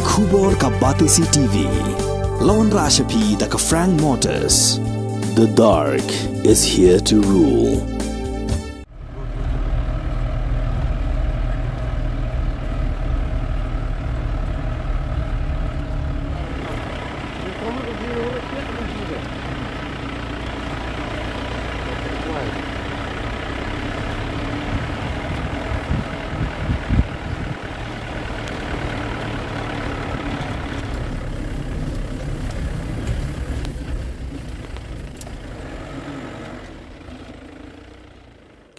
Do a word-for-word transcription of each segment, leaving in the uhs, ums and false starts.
Khubor ka Batesi T V. La wanrah sha phi da ka Frank Motors. The dark is here to rule.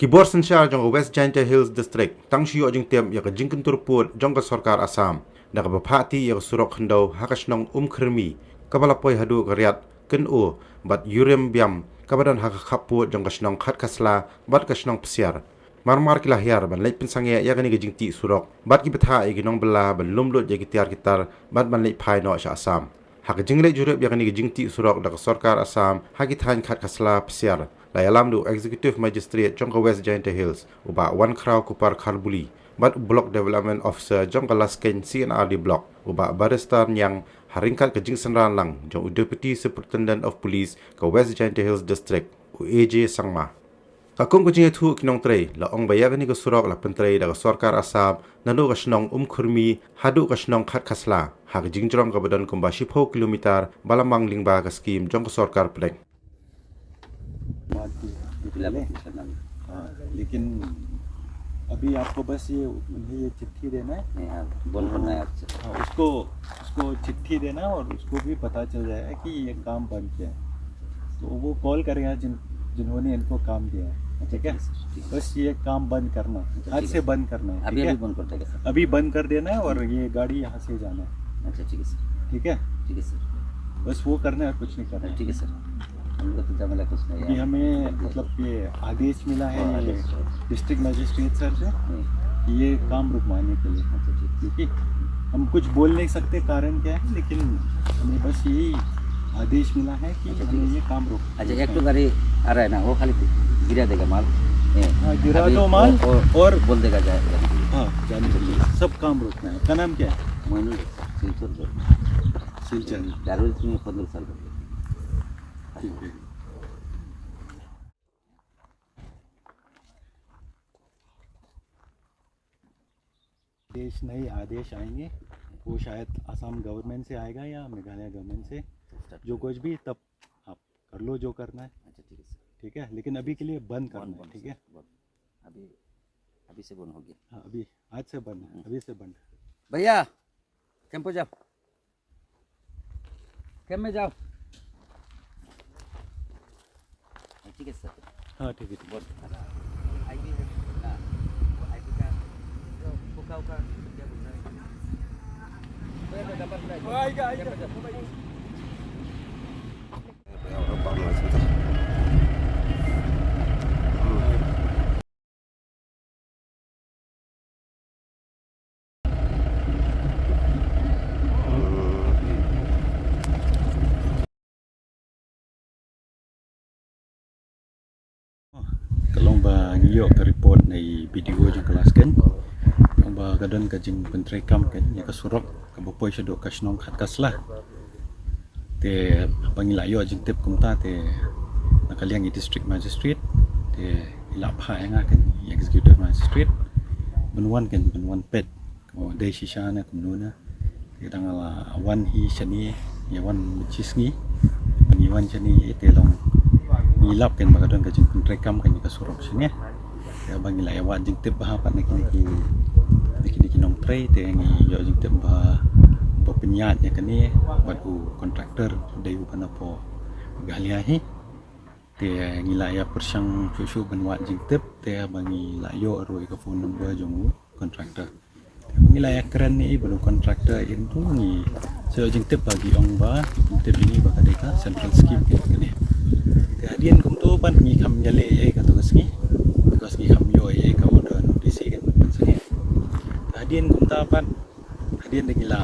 Ki bor synshar jong ka West Jaintia Hills District tang shu ïoh jingtip ïa ka jingkyntur pud jong ka sorkar Assam da kaba phah ti ïa ka surok khyndew ha ka shnong Umkhyrmi, kaba la poi haduh ka Riat Kynoo bad Yurim Biam, kaba don ha ka khappud jong ka shnong Khatkhasla bad ka shnong Psiar. Mar mar ki la hiar ban leit pynsangeh ïa kane ka jingtih surok bad ki bthah ïa ki nongbylla ban lum lut ïa ki tiar ki tar bad ban leit phai noh sha Assam. Ha ka jingleit jurip ïa kane ka jingtih surok da ka sorkar Assam ha ki thaiñ Khatkhasla, Psiar, la ïalam da u Executive Magistrate jong ka West Jaintia Hills, u Bah Wankhraw Kupar Kharbuli, bad u Block Development Officer jong ka Laskein C and R D Block, u Bah Barrister Niang, ha ryngkat ka jingsynran lang jong u Deputy Superintendent of Police ka West Jaintia Hills District, u A J Sangma. Ka kum ka jingïathuh ki nongtrei la ong ba ïa kane ka surok la pyntrei da ka sorkar Assam naduh ka shnong Umkhyrmi haduh ka shnong Khatkhasla ha ka jingjrong kaba don kumba shiphew kilometer, ba la mang lyngba ka skim jong ka sorkar pdeng. बात की थी पहले। हाँ, लेकिन अभी आपको बस ये, उन्हें ये चिट्ठी देना है। नहीं, हाँ, बंद करना है आपसे। हाँ, उसको, उसको चिट्ठी देना है और उसको भी पता चल जाएगा कि ये काम बंद किया है। तो वो कॉल करेगा जिन, जिन्होंने इनको काम दिया है, अच्छा, ठीक है? ठीक है, सर, ठीक है। बस ये काम बंद करना है, अच्छा, आज से बंद करना है, अभी, ठीक है? अभी बंद कर देगा, सर। अभी बंद कर देना है और ये गाड़ी यहाँ से जाना है। अच्छा, ठीक है, सर। ठीक है? ठीक है, सर। बस वो करना है और कुछ नहीं करना है। ठीक है, सर। हम लोग तो झमेला कुछ नहीं है। अभी हमें, मतलब, ये आदेश मिला है, हाँ, ये आदेश, हाँ। डिस्ट्रिक्ट मजिस्ट्रेट सर से, हम्म। ये काम रुकवाने के लिए। अच्छा, ठीक। क्योंकि हम कुछ बोल नहीं सकते कारण क्या है, लेकिन हमें बस यही आदेश मिला है कि अच्छा, ठीक है, हमें ये काम रोक। अच्छा, एक तो गाड़ी आ रहा है ना, वो खाली गिरा देगा माल। हाँ, गिरा दो माल और बोल देगा जाए। हाँ, जाने के लिए। सब काम रोकना है। क्या नाम क्या है? मोइनुल। सिलचर से। सिलचर। दारू इसमें पन्द्रह साल हो गए। ठीक है। आदेश, नए आदेश आएंगे, वो शायद आसाम गवर्नमेंट से आएगा या मेघालय गवर्नमेंट से। जो कुछ भी, तब आप कर लो जो करना है। अच्छा, ठीक है, सर। ठीक है, लेकिन अभी के लिए बंद करना है, ठीक है? अभी, अभी से बंद हो गया। हाँ, अभी आज से बंद है, अभी से बंद। भैया, कैंप पे जाओ। कैंप में जाओ। ठीक है सर। हाँ, ठीक है, ठीक है। बोल। आईडी है ना, वो आईडी का, जो हुक्का, हुक्का, क्या बोलता है? आएगा, आएगा। Ka long ba ngi ïoh ka report na i B D O jong ka Laskein. Long ba ka don ka jingpyntreikam ka ïa ka surok kaba poi shaduh ka shnong Khatkhasla. Te ba ngi la ïoh jingtip kumta te na ka liang i district magistrate te i la phah ïa nga, ka executive magistrate, ban wan, ka ban wan peit ka dei shisha ne kumno ne. Te dang la wan hi shane, ïa wan mynta shi sngi. Ngi wan shane te long ngi lap kan ba ka don ka jingpyntreikam ka ïa ka surok shane. Te ba ngi la ïa wad jingtip bha pat na kine ki, na kine ki nongtrei, te ngi ïoh jingtip ba, ba pynïaid ïa kane bad u contractor dei u ba na pdeng Meghalaya hi. Te ngi la ïa pyrshang shuh shuh ban wad jingtip, te ba ngi la ïoh ruh ïa ka phone number jong u contractor. Te ba ngi la ïa kren ïa i bad u contractor, ïa u ngi sa ïoh jingtip ba ki ong ba, jingtip ïa ngi ba ka dei ka central scheme kane. Te hadien kumto pat ngi kham ïaleh ïa i kato ka sngi, because ngi kham ïoh ïa i ka order notice kan ban pynsangeh. Te hadien kumta pat, hadien da ngi la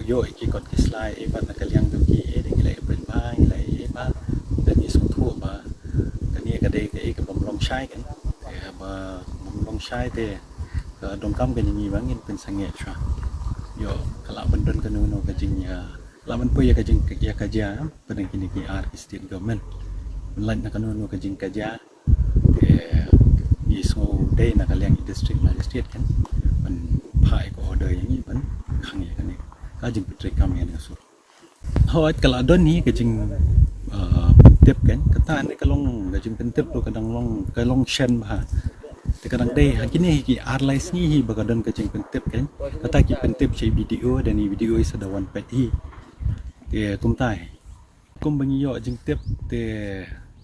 ïoh ïa ki kot ki sla ïa i pat na ka liang jong ki, ïa da ngi la ïa print bha, ngi la ïa i pat, da ngi sngewthuh ba kane ka dei ka, ïa ka bym long shai kan. Te ba bym long shai te ka donkam ka ïa ngi ba ngin pynsangeh shuwa. Ïoh ka la Ban don kano kano ka jing, ah, lah ban poi ïa ka jing, ïa ka jia, pdeng kine ki ar ki state government. Ban lait na kano kano ka jingkajia. Te ngi sngew dei na ka liang i district magistrate kan ban phah ïa ka order ïa ngi ban khang ïa kane ka jingpyntreikam ïa kane ka sur. Hooid, ka la don hi ka jing, ah, pyntip kan, kata ne ka long ka jingpyntip ruh ka dang long, ka long shen bha. Te ka dang dei ha kine hi ki ar lai sngi hi ba ka don ka jingpyntip kan. Kata ki pyntip sha i B D O, da i B D O i sa da wan peit hi. Te kumta hi. Kumba ngi ïoh jingtip te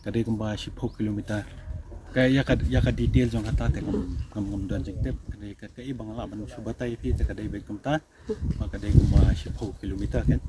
ka dei kumba shiphew kilometer. Ka ïa ka, ïa ka detail jong kata te kam, kam, kam don jingtip. Ka dei ka, ka i ba nga lah ban shu batai phi te ka dei beit kumta. Ba ka dei kumba shiphew kilometer kan.